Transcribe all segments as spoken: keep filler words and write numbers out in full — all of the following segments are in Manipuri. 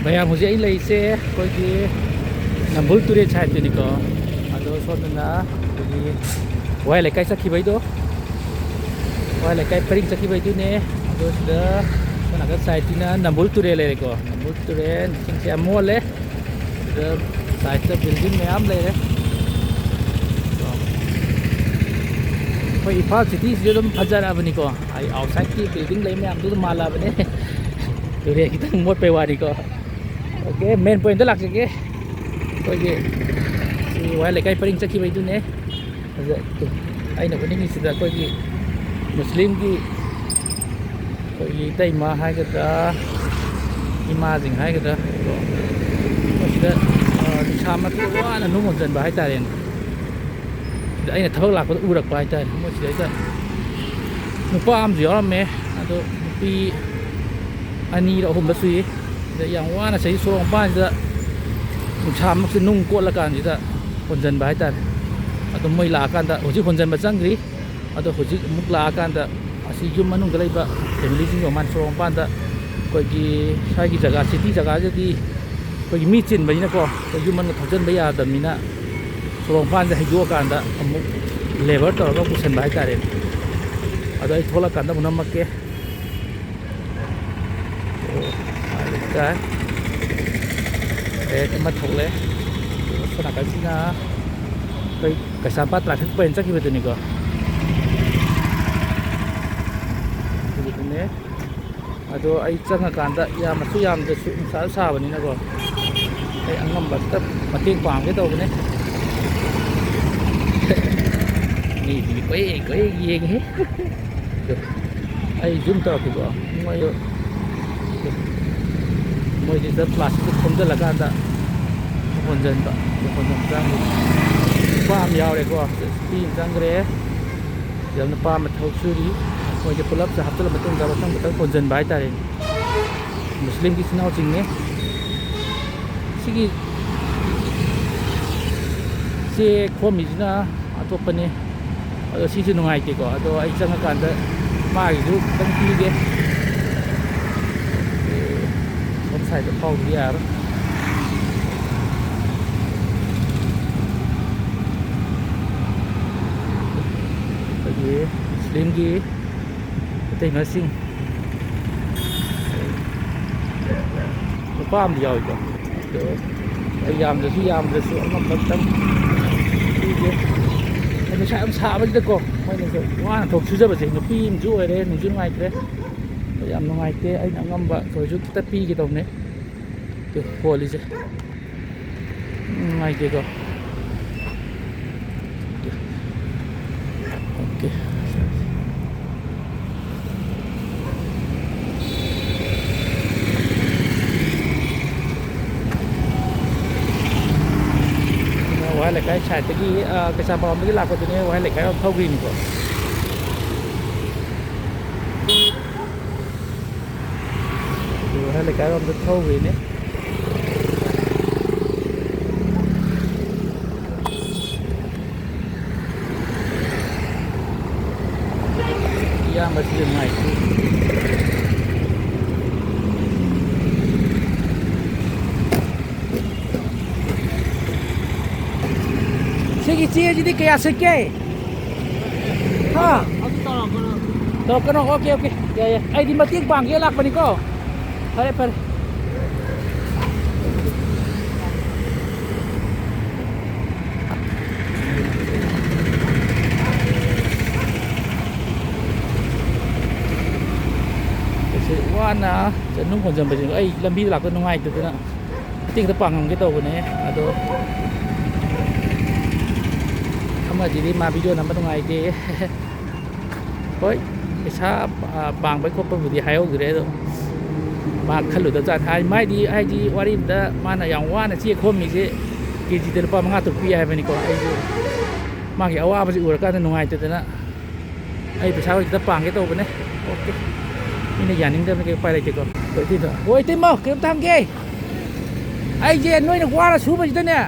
ꯃꯌꯥꯝ, ꯍꯧꯖꯤꯛ ꯑꯩ ꯂꯩꯔꯤꯁꯦ ꯑꯩꯈꯣꯏꯒꯤ ꯅꯝꯕꯨꯜ ꯇꯨꯔꯦꯜ ꯁꯥꯏꯠꯇꯨꯅꯤꯀꯣ꯫ ꯑꯗꯣ ꯁꯣꯝꯗꯅ ꯑꯩꯈꯣꯏꯒꯤ ꯋꯥꯍꯦꯡ ꯂꯩꯀꯥꯏ ꯆꯠꯈꯤꯕꯩꯗꯣ, ꯋꯥꯍꯦꯡ ꯂꯩꯀꯥꯏ ꯄꯔꯤꯡ ꯆꯠꯈꯤꯕꯩꯗꯨꯅꯦ꯫ ꯑꯗꯣ ꯁꯤꯗ ꯁꯣꯝ ꯅꯥꯀꯟ ꯁꯥꯏꯠꯇꯨꯅ ꯅꯝꯕꯨꯜ ꯇꯨꯔꯦꯜ ꯂꯩꯔꯦꯀꯣ꯫ ꯅꯝꯕꯨꯜ ꯇꯨꯔꯦꯜ ꯏꯁꯤꯡꯁꯦ ꯌꯥꯝ ꯃꯣꯠꯂꯦ꯫ ꯁꯤꯗ ꯁꯥꯏꯠꯇ ꯕꯤꯜꯗꯤꯡ ꯃꯌꯥꯝ ꯂꯩꯔꯦ꯫ ꯑꯩꯈꯣꯏ ꯏꯝꯐꯥꯜ ꯁꯤꯇꯤꯁꯤꯁꯨ ꯑꯗꯨꯝ ꯐꯖꯔꯛꯑꯕꯅꯤꯀꯣ꯫ ꯑꯩ ꯑꯥꯎꯠꯁꯥꯏꯠꯀꯤ ꯕꯤꯜꯗꯤꯡ ꯂꯩ ꯃꯌꯥꯝꯗꯨ ꯑꯗꯨꯝ ꯃꯥꯜꯂꯛꯑꯕꯅꯦ꯫ ꯇꯨꯔꯦꯜ ꯈꯤꯇꯪ ꯃꯣꯠꯄꯩ ꯋꯥꯅꯤꯀꯣ꯫ ꯑꯣꯀꯦ, ꯃꯦꯟ ꯄꯣꯏꯟꯗ ꯂꯥꯛꯆꯒꯦ꯫ ꯑꯩꯈꯣꯏꯒꯤ ꯁꯤ ꯋꯥꯍꯦꯡ ꯂꯩꯀꯥꯏ ꯄꯔꯤꯡ ꯆꯠꯈꯤꯕꯩꯗꯨꯅꯦ꯫ ꯑꯗ ꯑꯩꯅ ꯎꯠꯅꯤꯡꯉꯤꯁꯤꯗ ꯑꯩꯈꯣꯏꯒꯤ ꯃꯨꯁꯂꯤꯝꯒꯤ ꯑꯩꯈꯣꯏꯒꯤ ꯏꯇꯩꯃ ꯍꯥꯏꯒꯗ꯭ꯔꯥ, ꯏꯃꯥꯁꯤꯡ ꯍꯥꯏꯒꯗ꯭ꯔꯥ, ꯃꯁꯤꯗ, ꯑ, ꯅꯨꯡꯁꯥ ꯃꯔꯛꯇ ꯋꯥꯅ ꯅꯨꯡ ꯍꯣꯟꯖꯟꯕ ꯍꯥꯏꯇꯥꯔꯦꯅꯦ꯫ ꯁꯤꯗ ꯑꯩꯅ ꯊꯕꯛ ꯂꯥꯛꯄꯗ ꯎꯔꯛꯄ ꯍꯥꯏꯇꯥꯔꯦ꯫ ꯃꯣꯏ ꯁꯤꯗꯩꯗ ꯅꯨꯄꯥ ꯑꯃꯁꯨ ꯌꯥꯎꯔꯝꯃꯦ, ꯑꯗꯣ ꯅꯨꯄꯤ ꯑꯅꯤꯔ ꯑꯍꯨꯝꯂ ꯁꯨꯏ꯫ ꯁꯤꯗ ꯌꯥꯝ ꯋꯥꯅ ꯆꯍꯤ ꯁꯣꯔꯣꯛ ꯃꯄꯥꯟꯁꯤꯗ ꯅꯨꯡꯁꯥꯃꯛꯁꯦ ꯅꯨꯡ ꯀꯣꯠꯂꯀꯥꯟꯁꯤꯗ ꯍꯣꯟꯖꯟꯕ ꯍꯥꯏꯇꯥꯔꯦ꯫ ꯑꯗꯣ ꯃꯣꯏ ꯂꯥꯛꯑꯀꯥꯟꯗ ꯍꯧꯖꯤꯛ ꯍꯣꯟꯖꯟꯕ ꯆꯪꯗ꯭ꯔꯤ꯫ ꯑꯗꯣ ꯍꯧꯖꯤꯛ ꯑꯃꯨꯛ ꯂꯥꯛꯑꯀꯥꯟꯗ ꯑꯁꯤ ꯌꯨꯝ ꯃꯅꯨꯡꯗ ꯂꯩꯕ ꯐꯦꯃꯤꯂꯤꯁꯤꯡꯗꯣ ꯃꯥꯅ ꯁꯣꯔꯣꯛ ꯃꯄꯥꯟꯗ ꯑꯩꯈꯣꯏꯒꯤ ꯁ꯭ꯋꯥꯏꯒꯤ ꯖꯒꯥ, ꯁꯤꯇꯤ ꯖꯒꯥꯁꯤꯗꯤ ꯑꯩꯈꯣꯏꯒꯤ ꯃꯤ ꯆꯤꯟꯕꯅꯤꯅꯀꯣ, ꯑꯩꯈꯣꯏ ꯌꯨꯝ ꯃꯅꯨꯡꯗ ꯊꯧꯖꯤꯟꯕ ꯌꯥꯗꯕꯅꯤꯅ ꯁꯣꯔꯣꯛ ꯃꯄꯥꯟꯁꯦ ꯍꯩꯗꯣꯛꯑꯀꯥꯟꯗ ꯑꯃꯨꯛ ꯂꯦꯕꯔ ꯇꯧꯔꯒ ꯄꯨꯁꯟꯕ ꯍꯥꯏꯇꯥꯔꯦ꯫ ꯑꯗꯣ ꯑꯩ ꯊꯣꯛꯂꯛꯀꯥꯟꯗ ꯑꯃꯨꯛ ꯅꯝꯃꯛꯀꯦ꯫ ꯑꯣ, ꯃꯥꯏ ꯂꯩꯀꯥꯏ꯫ ꯔꯦꯛ ꯑꯃ ꯊꯣꯛꯂꯦ꯫ ꯑꯗꯨꯒ ꯁꯣꯝ ꯅꯥꯀꯟꯁꯤꯅ ꯑꯩꯈꯣꯏ ꯀꯩꯁꯥꯝꯄꯥꯠ ꯇ꯭ꯔꯥꯐꯤꯛ ꯄꯣꯏꯟ ꯆꯠꯈꯤꯕꯗꯨꯅꯤꯀꯣ꯫ ꯑꯗꯨꯒꯤꯗꯨꯅꯦ꯫ ꯑꯗꯣ ꯑꯩ ꯆꯪꯉꯀꯥꯟꯗ ꯌꯥꯝꯅꯁꯨ ꯌꯥꯝꯗ꯭ꯔꯁꯨ ꯅꯨꯡꯁꯥꯁꯨ ꯁꯥꯕꯅꯤꯅꯀꯣ, ꯑꯩ ꯑꯉꯝꯕ ꯈꯤꯇ ꯃꯇꯦꯡ ꯄꯥꯡꯒꯦ ꯇꯧꯕꯅꯦ꯫ ꯃꯤꯁꯤꯡꯁꯦ ꯀꯣꯏꯌꯦꯡ ꯀꯣꯏꯌꯦꯡ ꯌꯦꯡꯉꯤ꯫ ꯑꯩ ꯖꯨꯝ ꯇꯧꯔꯛꯀꯦꯀꯣ꯫ ꯃꯣꯏ, ꯃꯣꯏꯗꯤ ꯁꯤꯗ ꯄ꯭ꯂꯥꯁꯇꯤꯛꯇ ꯈꯣꯝꯖꯤꯜꯂꯀꯥꯟꯗ ꯍꯣꯟꯖꯟꯕ꯫ ꯍꯣꯟꯖꯟꯕ ꯆꯪꯉꯤ꯫ ꯅꯨꯄꯥ ꯑꯃ ꯌꯥꯎꯔꯦꯀꯣ꯫ ꯅꯨꯄꯤ ꯑꯃ ꯆꯪꯈ꯭ꯔꯦ꯫ ꯁꯤꯗ ꯅꯨꯄꯥ ꯑꯃ ꯊꯕꯛ ꯁꯨꯔꯤ꯫ ꯃꯣꯏꯁꯦ ꯄꯨꯂꯞꯁꯦ ꯍꯥꯞꯆꯤꯜꯂ ꯃꯇꯨꯡꯗ ꯃꯊꯪ ꯃꯊꯪ ꯍꯣꯟꯖꯟꯕ ꯍꯥꯏꯇꯥꯔꯦ꯫ ꯃꯨꯁꯂꯤꯝꯒꯤ ꯏꯆꯤꯟ ꯏꯅꯥꯎꯁꯤꯡꯅꯦ꯫ ꯁꯤꯒꯤ ꯆꯦ ꯈꯣꯝꯃꯤꯁꯤꯅ ꯑꯇꯣꯞꯄꯅꯤ꯫ ꯑꯗꯣ ꯁꯤꯁꯨ ꯅꯨꯡꯉꯥꯏꯇꯦꯀꯣ꯫ ꯑꯗꯣ ꯑꯩ ꯆꯪꯉꯀꯥꯟꯗ ꯃꯥꯒꯤꯁꯨ ꯈꯤꯇꯪ ꯄꯤꯒꯦ꯫ ꯁꯣꯝ ꯁ꯭ꯋꯥꯏꯗ ꯐꯥꯎꯗꯕ ꯌꯥꯔꯣꯏ꯫ ꯑꯩꯈꯣꯏꯒꯤ ꯃꯨꯁꯂꯤꯝꯒꯤ ꯏꯇꯩꯃꯁꯤꯡ, ꯅꯨꯄꯥ ꯑꯃꯗꯤ ꯌꯥꯎꯏꯀꯣ꯫ ꯑꯗꯣ ꯑꯩ ꯌꯥꯝꯗ꯭ꯔꯁꯨ ꯌꯥꯝꯗ꯭ꯔꯁꯨ ꯑꯉꯝꯕ ꯈꯤꯇꯪ ꯄꯤꯒꯦ꯫ ꯑꯩ ꯅꯨꯡꯁꯥ ꯌꯥꯝ ꯁꯥꯕꯁꯤꯗꯀꯣ, ꯃꯣꯏꯅꯁꯨ ꯋꯥꯅ ꯊꯕꯛ ꯁꯨꯖꯕꯁꯦ, ꯅꯨꯄꯤ ꯑꯃꯁꯨ ꯑꯣꯏꯔꯦ, ꯅꯨꯡꯁꯨ ꯅꯨꯡꯉꯥꯏꯇ꯭ꯔꯦ꯫ ꯑꯗꯣ ꯌꯥꯝ ꯅꯨꯡꯉꯥꯏꯇꯦ꯫ ꯑꯩꯅ ꯑꯉꯝꯕ ꯑꯣꯏꯔꯁꯨ ꯈꯤꯇ ꯄꯤꯒꯦ ꯇꯧꯅꯦ꯫ ꯑꯗꯨ ꯍꯣꯜꯂꯤꯁꯦ ꯅꯨꯡꯉꯥꯏꯇꯦꯀꯣ꯫ ꯑꯣꯀꯦ꯫ ꯋꯥꯍꯦꯡ ꯂꯩꯀꯥꯏ ꯁꯥꯏꯠꯇꯒꯤ, ꯑ, ꯀꯩꯁꯥꯝꯄꯥꯠꯂꯣꯝꯗꯒꯤ ꯂꯥꯛꯄꯗꯨꯅꯦ, ꯋꯥꯍꯦꯡ ꯂꯩꯀꯥꯏꯔꯣꯝ ꯊꯧꯈ꯭ꯔꯤꯅꯤꯀꯣ꯫ ꯋꯥꯍꯦꯡ ꯂꯩꯀꯥꯏꯔꯣꯝꯗ ꯊꯧꯈ꯭ꯔꯤꯅꯦ꯫ ꯏꯌꯥꯝꯕꯁꯤꯁꯨ ꯅꯨꯡꯉꯥꯏꯇꯦ꯫ ꯁꯤꯒꯤ ꯆꯦꯁꯤꯗꯤ ꯀꯌꯥ ꯁꯤꯠꯀꯦ? ꯍꯥ? ꯑꯗꯨ ꯇꯧꯔꯛꯀꯅꯨ꯫ ꯇꯧꯔꯛꯀꯅꯨ꯫ Okay, okay. ꯌꯥꯏ, ꯌꯥꯏ꯫ ꯑꯩꯗꯤ ꯃꯇꯦꯡ ꯄꯥꯡꯒꯦ ꯂꯥꯛꯄꯅꯤꯀꯣ꯫ ꯐꯔꯦ, ꯐꯔꯦ꯫ ꯑꯩꯁꯦ ꯋꯥꯅ ꯆꯠꯅꯨꯡ ꯍꯣꯟꯖꯟꯕꯁꯦ ꯑꯩ ꯂꯝꯕꯤꯗ ꯂꯥꯛꯄ ꯅꯨꯡꯉꯥꯏꯇꯗꯅ ꯃꯇꯦꯡ ꯈꯤꯇ ꯄꯥꯡꯉꯝꯒꯦ ꯇꯧꯕꯅꯦ꯫ ꯑꯗꯣ ꯑꯃꯁꯤꯗꯤ ꯃꯥ ꯚꯤꯗꯤꯑꯣ ꯅꯝꯕ ꯅꯨꯡꯉꯥꯏꯇꯦ꯫ ꯍꯣꯏ, ꯄꯩꯁꯥ, ꯑ, ꯄꯥꯡꯕꯩ ꯈꯣꯠꯄꯕꯨꯗꯤ ꯍꯥꯏꯍꯧꯗ꯭ꯔꯦ, ꯑꯗꯣ ꯃꯥ ꯈꯜꯂꯨꯗꯕ ꯖꯥꯠꯅꯤ꯫ ꯍꯥꯏ-, ꯃꯥꯏꯗꯤ, ꯍꯥꯏꯗꯤ, ꯋꯥꯔꯤ ꯑꯃꯗ, ꯃꯥꯅ ꯌꯥꯝ ꯋꯥꯅ ꯆꯦ ꯈꯣꯝꯃꯤꯁꯦ ꯀꯦ ꯖꯤꯗ ꯂꯨꯄꯥ ꯃꯉꯥ ꯇꯔꯨꯛ ꯄꯤ ꯍꯥꯏꯕꯅꯤꯀꯣ꯫ ꯑꯩꯁꯨ ꯃꯥꯒꯤ ꯑꯋꯥꯕꯁꯤ ꯎꯔꯀꯥꯟꯗ ꯅꯨꯡꯉꯥꯏꯇꯗꯅ ꯑꯩ ꯄꯩꯁꯥ ꯈꯤꯇ ꯄꯥꯡꯒꯦ ꯇꯧꯕꯅꯦ꯫ ꯑꯣꯀꯦ꯫ ꯃꯤꯅ ꯌꯥꯅꯤꯡꯗꯕꯅꯤ, ꯀꯩ ꯎꯄꯥꯏ ꯂꯩꯇꯦꯀꯣ꯫ ꯍꯣꯏ, ꯏꯇꯩꯗꯣ꯫ ꯍꯣꯏ, ꯏꯇꯩꯃ, ꯀꯩꯅꯣꯝꯇ ꯍꯪꯒꯦ꯫ ꯑꯩꯁꯦ ꯅꯣꯏꯅ ꯋꯥꯅ ꯁꯨꯕꯁꯤꯗꯅꯦ,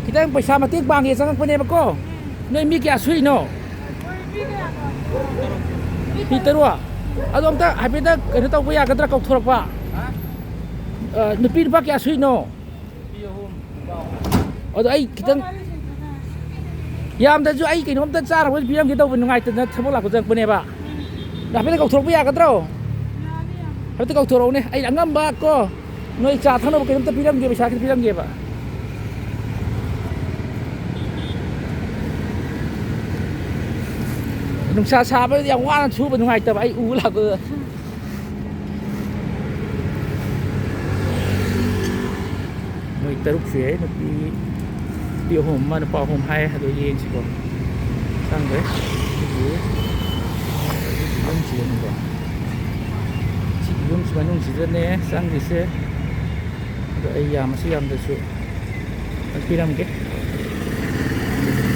ꯈꯤꯇꯪ ꯄꯩꯁꯥ ꯃꯇꯦꯡ ꯄꯥꯡꯒꯦ ꯆꯪꯉꯛꯄꯅꯦꯕꯀꯣ꯫ ꯅꯣꯏ ꯃꯤ ꯀꯌꯥ ꯁꯨꯏꯅꯣ? ꯃꯤ ꯇꯔꯨꯛ? ꯑꯗꯣ ꯑꯝꯇ ꯍꯥꯏꯐꯦꯠꯇ ꯀꯩꯅꯣ ꯇꯧꯕ ꯌꯥꯒꯗ꯭ꯔꯥ, ꯀꯧꯊꯣꯔꯛꯄ? ꯑ, ꯅꯨꯄꯤ ꯅꯨꯄꯥ ꯀꯌꯥ ꯁꯨꯏꯅꯣ? ꯑꯗꯣ ꯑꯩ ꯈꯤꯇꯪ, ꯌꯥꯝꯗ꯭ꯔꯁꯨ ꯑꯩ ꯀꯩꯅꯣꯝꯇ ꯆꯥꯅꯕ ꯄꯤꯔꯝꯒꯦ ꯇꯧꯕ, ꯅꯨꯡꯉꯥꯏꯇꯗꯅ ꯊꯕꯛ ꯂꯥꯛꯄ ꯆꯪꯉꯛꯄꯅꯦꯕ꯫ ꯍꯥꯏꯐꯦꯠꯇ ꯀꯧꯊꯣꯔꯛꯄ ꯌꯥꯒꯗ꯭ꯔꯣ? ꯍꯥꯏꯐꯦꯠꯇ ꯀꯧꯊꯣꯔꯛꯎꯅꯦ, ꯑꯩ ꯑꯉꯝꯕ ꯀꯣ, ꯅꯣꯏ ꯆꯥ ꯊꯛꯅꯕ ꯀꯩꯅꯣꯝꯇ ꯄꯤꯔꯝꯒꯦ, ꯄꯩꯁꯥ ꯈꯤꯇ ꯄꯤꯔꯝꯒꯦꯕ꯫ ꯅꯨꯡꯁꯥ ꯁꯥꯕꯗꯤ ꯌꯥꯝ ꯋꯥꯅ ꯁꯨꯕ ꯅꯨꯡꯉꯥꯏꯇꯕ, ꯑꯩ ꯎꯕ ꯂꯥꯛꯄꯗꯨꯗ꯫ ꯃꯣꯏ ꯇꯔꯨꯛ ꯁꯨꯏ ꯍꯥꯏ, ꯅꯨꯄꯤ, ꯅꯨꯄꯤ ꯑꯍꯨꯝ ꯑꯃ, ꯅꯨꯄꯥ ꯑꯍꯨꯝ ꯍꯥꯏ꯫ ꯑꯗꯨ ꯌꯦꯡꯁꯤꯀꯣ, ꯆꯪꯈ꯭ꯔꯦ꯫ ꯑꯗꯨꯕꯨ ꯌꯨꯝꯁꯤꯗꯅꯤꯀꯣ, ꯁꯤ ꯌꯨꯝꯁꯤ ꯃꯅꯨꯡꯁꯤꯗꯅꯦ ꯆꯪꯈ꯭ꯔꯤꯁꯦ꯫ ꯑꯗꯣ ꯑꯩ ꯌꯥꯝꯃꯁꯨ ꯌꯥꯝꯗ꯭ꯔꯁꯨ ꯄꯤꯔꯝꯒꯦ꯫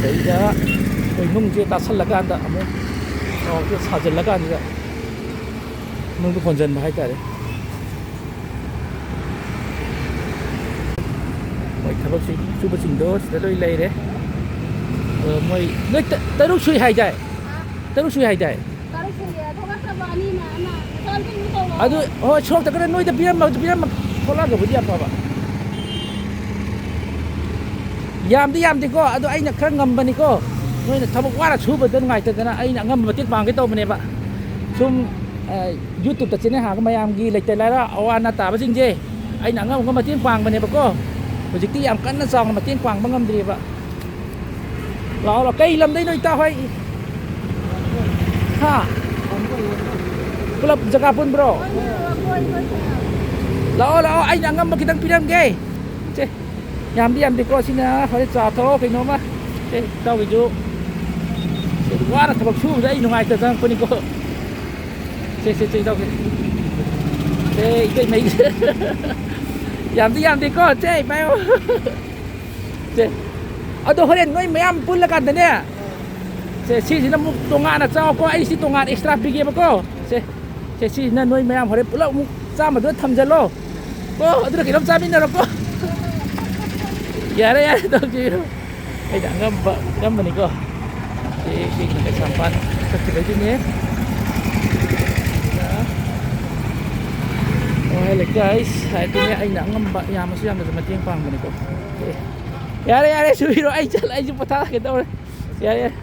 ꯁꯤꯗꯩꯗ ꯑꯩꯈꯣꯏ ꯅꯨꯡꯁꯦ ꯇꯥꯁꯜꯂꯀꯥꯟꯗ ꯑꯃꯨꯛ ꯊꯥꯎꯁꯦ ꯁꯥꯖꯜꯂꯀꯥꯟꯁꯤꯗ ꯅꯨꯡꯗ ꯍꯣꯟꯖꯟꯕ ꯍꯥꯏꯇꯥꯔꯦ꯫ ꯃꯣꯏ ꯊꯕꯛ ꯁꯨ-, ꯁꯨꯕꯁꯤꯡꯗꯣ ꯁꯤꯗ ꯂꯣꯏ ꯂꯩꯔꯦ꯫ ꯑꯗꯣ ꯃꯣꯏ ꯅꯣꯏ ꯇ-, ꯇꯔꯨꯛ ꯁꯨꯏ ꯍꯥꯏꯗꯥꯏ? ꯇꯔꯨꯛ ꯁꯨꯏ ꯍꯥꯏꯗꯥꯏ? ꯇꯔꯨꯛ ꯁꯨꯏꯌꯦ, ꯊꯣꯛꯂꯛꯇꯕ ꯑꯅꯤ ꯑꯃ, ꯑꯃ ꯃꯆꯥꯅꯨꯄꯤꯗꯨꯁꯨ ꯀꯧꯔꯣ꯫ ꯑꯗꯨ ꯍꯣꯏ, ꯁꯣꯔꯣꯛꯇ ꯈꯔ ꯅꯣꯏꯗ ꯄꯤꯔꯝꯕ, ꯄꯤꯔꯝꯕ ꯊꯣꯛꯂꯛꯑꯒꯕꯨꯗꯤ ꯌꯥꯝ ꯐꯕ꯫ ꯌꯥꯝꯗꯤ ꯌꯥꯝꯗꯦꯀꯣ, ꯑꯗꯣ ꯑꯩꯅ ꯈꯔ ꯉꯝꯕꯅꯤꯀꯣ꯫ ꯅꯣꯏꯅ ꯊꯕꯛ ꯋꯥꯅ ꯁꯨꯕꯗ ꯅꯨꯡꯉꯥꯏꯇꯗꯅ ꯑꯩꯅ ꯑꯉꯝꯕ ꯃꯇꯦꯡ ꯄꯥꯡꯒꯦ ꯇꯧꯕꯅꯦꯕ꯫ ꯁꯨꯝ, ꯑ, YouTube-ꯇ channel ꯍꯥꯡꯉꯒ ꯃꯌꯥꯝꯒꯤ ꯂꯩꯇ ꯂꯥꯏꯔ ꯑꯋꯥ ꯑꯅꯥ ꯇꯥꯕꯁꯤꯡꯁꯦ ꯑꯩꯅ ꯑꯉꯝ ꯑꯉꯝꯕ ꯃꯇꯦꯡ ꯄꯥꯡꯕꯅꯦꯕꯀꯣ꯫ ꯍꯧꯖꯤꯛꯇꯤ ꯌꯥꯝ ꯀꯟꯅ ꯆꯥꯎꯅ ꯃꯇꯦꯡ ꯄꯥꯡꯕ ꯉꯝꯗ꯭ꯔꯤꯕ꯫ ꯂꯥꯛꯑꯣ, ꯂꯥꯛꯑꯣ꯫ ꯀꯩ ꯂꯝꯗꯩꯅꯣ ꯏꯇꯥꯎ ꯍꯣꯏ? ꯍꯥ? ꯄꯨꯂꯞ ꯖꯒꯥ ꯄꯨꯟꯕ꯭ꯔꯣ? ꯂꯥꯛꯑꯣ, ꯂꯥꯛꯑꯣ, ꯑꯩꯅ ꯑꯉꯝꯕ ꯈꯤꯇꯪ ꯄꯤꯔꯝꯒꯦ꯫ ꯁꯦ, ꯌꯥꯝꯗꯤ ꯌꯥꯝꯗꯦꯀꯣ, ꯁꯤꯅ ꯍꯣꯔꯦꯟ ꯆꯥ ꯊꯛꯑꯣ ꯀꯩꯅꯣꯝꯃ꯫ ꯁꯦ, ꯏꯇꯥꯎꯒꯤꯁꯨ꯫ ꯁꯦ, ꯋꯥꯅ ꯊꯕꯛ ꯁꯨꯕꯗ ꯑꯩ ꯅꯨꯡꯉꯥꯏꯇ ꯆꯪꯉꯛꯄꯅꯤꯀꯣ꯫ ꯁꯦ, ꯁꯦ, ꯁꯦ, ꯏꯇꯥꯎꯒꯤ꯫ ꯁꯦ, ꯏꯇꯩꯃꯩ꯫ ꯌꯥꯝꯗꯤ ꯌꯥꯝꯗꯦꯀꯣ, ꯁꯦ, ꯄꯥꯏꯌꯣ꯫ ꯁꯦ, ꯑꯗꯣ ꯍꯣꯔꯦꯟ ꯅꯣꯏ ꯃꯌꯥꯝ ꯄꯨꯜꯂꯀꯥꯟꯗꯅꯦ, ꯁꯦ, ꯁꯤꯁꯤꯅ ꯑꯃꯨꯛ ꯇꯣꯉꯥꯟꯅ ꯆꯥꯎꯀꯣ, ꯑꯩ ꯁꯤ ꯇꯣꯉꯥꯟꯅ extra ꯄꯤꯒꯦꯕꯀꯣ꯫ ꯁꯦ, ꯁꯦ, ꯁꯤꯁꯤꯅ ꯅꯣꯏ ꯃꯌꯥꯝ ꯍꯣꯔꯦꯟ ꯄꯨꯂꯞ ꯑꯃꯨꯛ ꯆꯥꯝꯃꯗꯨꯗ ꯊꯝꯖꯜꯂꯣ ꯀꯣ, ꯑꯗꯨꯅ ꯀꯩꯅꯣꯝ ꯆꯥꯃꯤꯟꯅꯔꯣꯀꯣ꯫ ꯌꯥꯔꯦ, ꯌꯥꯔꯦ, ꯇꯧꯁꯤꯔꯣ꯫ ꯑꯩꯅ ꯑꯉꯝꯕ ꯄꯤꯔꯝꯕꯅꯤꯀꯣ꯫ ꯁꯤ, ꯁꯤꯒꯤꯅ ꯀꯩꯁꯥꯝꯄꯥꯠ ꯆꯠꯈꯤꯕꯒꯤꯅꯦ꯫ ꯑꯗꯨꯒ Guys, ꯑꯗꯨꯅꯦ ꯑꯩꯅ ꯑꯉꯝꯕ ꯌꯥꯝꯃꯁꯨ ꯌꯥꯝꯅꯁꯨ ꯃꯇꯦꯡ ꯄꯥꯡꯕꯅꯤꯀꯣ꯫ ꯑꯦ, ꯌꯥꯔꯦ, ꯌꯥꯔꯦ, ꯁꯨꯕꯤꯔꯣ, ꯑꯩ ꯆꯠꯂ, ꯑꯩꯁꯨ ꯄꯣꯊꯥꯒꯦ ꯇꯧꯔꯦ꯫ ꯌꯥꯔꯦ, ꯌꯥꯔꯦ꯫